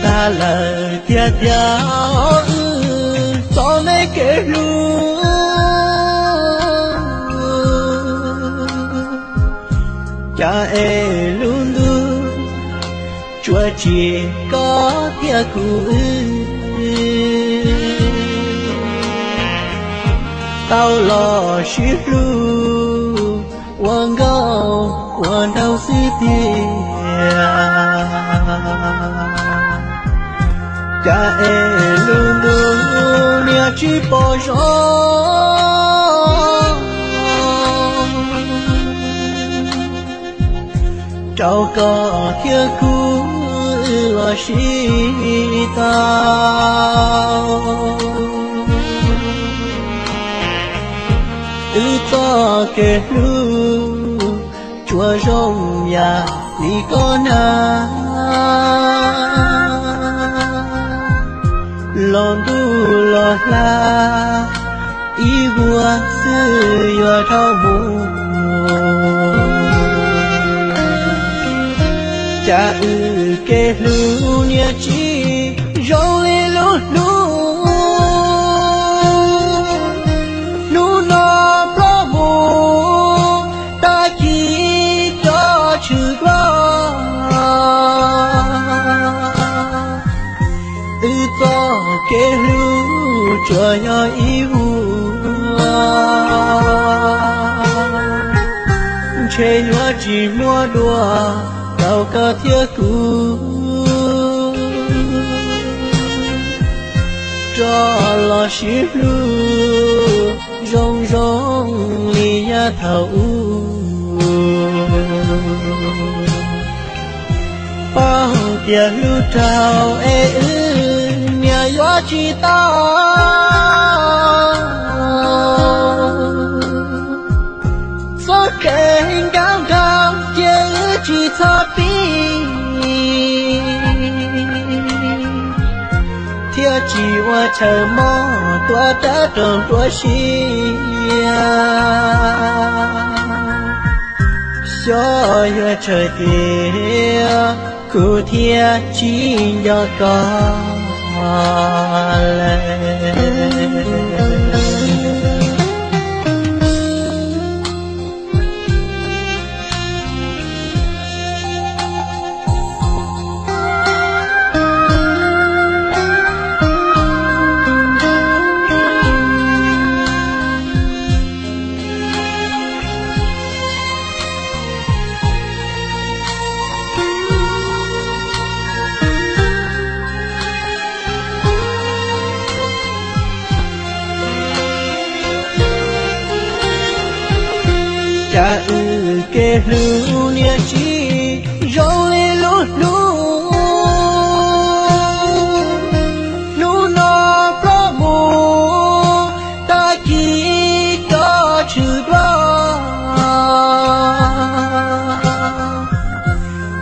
Tas lawm tiag tiag wb txoj me kev hlub, cas es lub ntuj tsuas tsim koj thiab kuv wb tau los sib hlub ua nkauj ua nraug xwb tiag. Cas es lub ntuj niaj tsis pom zoo rau koj thiab kuv wb los sib tau. Wb txoj kev hlub tsuas zoo yam li koj na, los ntuj los hla ib vuag xwb yuav dhau mus. Cas wb kev hlub niaj tsis zoo li lub hnub, hnub no ploj mus tag kis cov tshwm duab. Wb txoj kev hlub tsuas yog ib vuag, ntshe yuav tsis muaj dua rau koj thiab kuv rov los sib hlub zoo zoo li yav thaum ub. Paub tias hlub rau es wb niaj yuav tsis tau, txoj kev nkauj nraug ces wb tsis txhob pib, thiaj tsis ua chaw mob tuav rawv rooj tuav siab. Xyov yuav tsawg tiam kuv thiaj tsis nco koj lawm. Cas wb kev hlub niaj tsis zoo li lub hnub, hnub no ploj mus tag kis cov tshwm duab.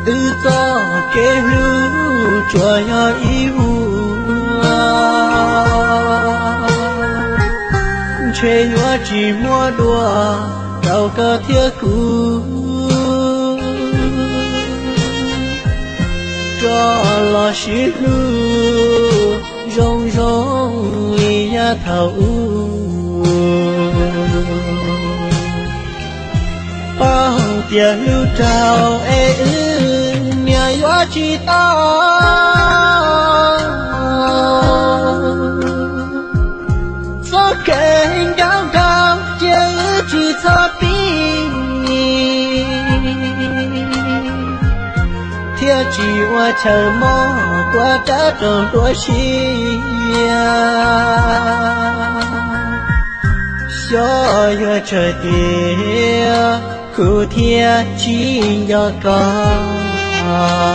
Wb txoj kev hlub tsuas yog ib vuag, ntshe yuav tsis muaj dua rau koj thiab kuv rov los sib hlub zoo zoo li yav thaum ub. Paub tias hlub rau es wb niaj yuav tsis tau, txoj kev nkauj nraug ces wb tsis txhob pib, thiaj tsis ua chaw mob tuav rawv rooj tuav siab. Xyov yuav tsawg tiam kuv thiaj tsis nco koj lawm.